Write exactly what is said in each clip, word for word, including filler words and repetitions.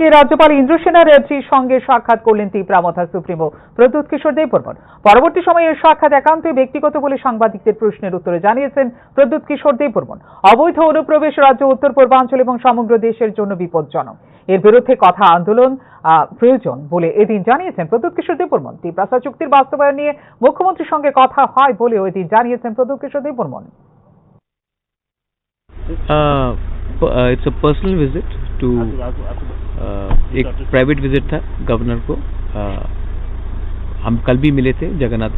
রাজ্যপাল ইন্দ্রসেনা রেড্ডির সঙ্গে সাক্ষাৎ করলেন ত্রিপুরা মথা সুপ্রিমো প্রদ্যুৎ কিশোর দেববর্মন। পরবর্তী সময়ে এই সাক্ষাৎ একান্তই ব্যক্তিগত বলে সাংবাদিকদের প্রশ্নের উত্তরে জানিয়েছেন প্রদ্যুৎ কিশোর দেববর্মন। অবৈধ অনুপ্রবেশ রাজ্য উত্তর পূর্বাঞ্চল এবং সমগ্র দেশের জন্য বিপজ্জনক। এর বিরুদ্ধে কথা আন্দোলন, আহ, প্রয়োজন বলে এদিন জানিয়েছেন প্রদ্যুৎ কিশোর দেববর্মন। তিপ্রাসা চুক্তির বাস্তবায়ন নিয়ে মুখ্যমন্ত্রীর সঙ্গে কথা হয় বলেও এদিন জানিয়েছেন প্রদ্যুৎ কিশোর Debbarman. Uh, p- uh, it's a personal visit to uh, एक प्राइवेट विजिट था गवर्नर को। Uh, हम कल भी मिले थे जगन्नाथ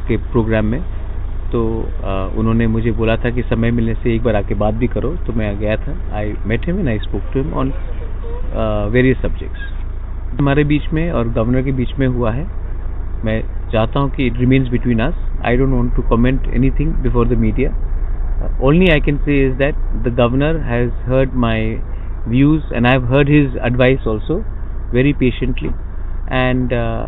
के प्रोग्राम में। तो uh, उन्होंने मुझे बोला था कि समय मिलने से एक बार आके बात भी करो, तो मैं गया था। I met him and I spoke to him on uh, various subjects। हमारे बीच में और गवर्नर के बीच में हुआ है। मैं चाहता हूँ कि it remains between us। I don't want to comment anything before the media। Only I can say is that the governor has heard my views and I have heard his advice also very patiently। And uh,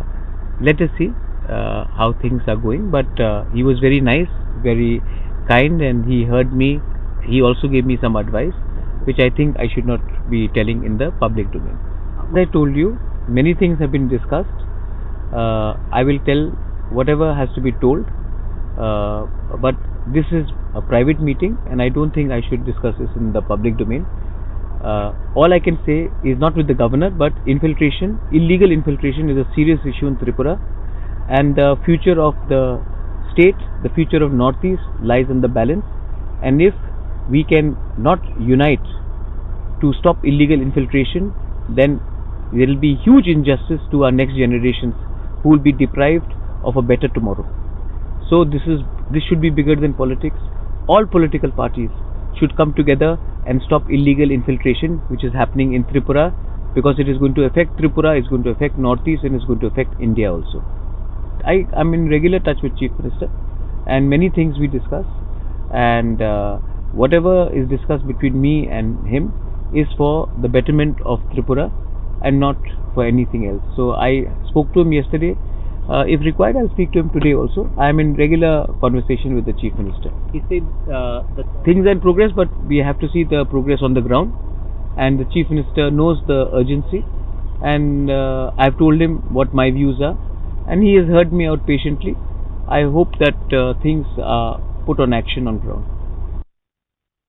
let us see uh, how things are going। But uh, he was very nice, very kind, and he heard me. He also gave me some advice, which I think I should not be telling in the public domain। As I told you, many things have been discussed। Uh, I will tell whatever has to be told, uh, but this is a private meeting and I don't think I should discuss this in the public domain। Uh, all I can say is not with the governor, but infiltration, illegal infiltration is a serious issue in Tripura, and the future of the state, the future of Northeast lies on the balance. And if we can not unite to stop illegal infiltration, then there will be huge injustice to our next generations who will be deprived of a better tomorrow। So this is, this should be bigger than politics। All political parties should come together and stop illegal infiltration which is happening in Tripura, because it is going to affect Tripura, it's going to affect Northeast, and it's going to affect India also। I am in regular touch with Chief Minister and many things we discuss, and uh, whatever is discuused between me and him is for the betterment of Tripura and not for anything else। So I spoke to him yesterday। Uh, if required, I'll speak to him today also। I am in regular conversation with the Chief Minister। He said uh, the things are in progress, but we have to see the progress on the ground। And the Chief Minister knows the urgency, and uh, I've told him what my views are, and he has heard me out patiently। I hope that uh, things are put on action on ground।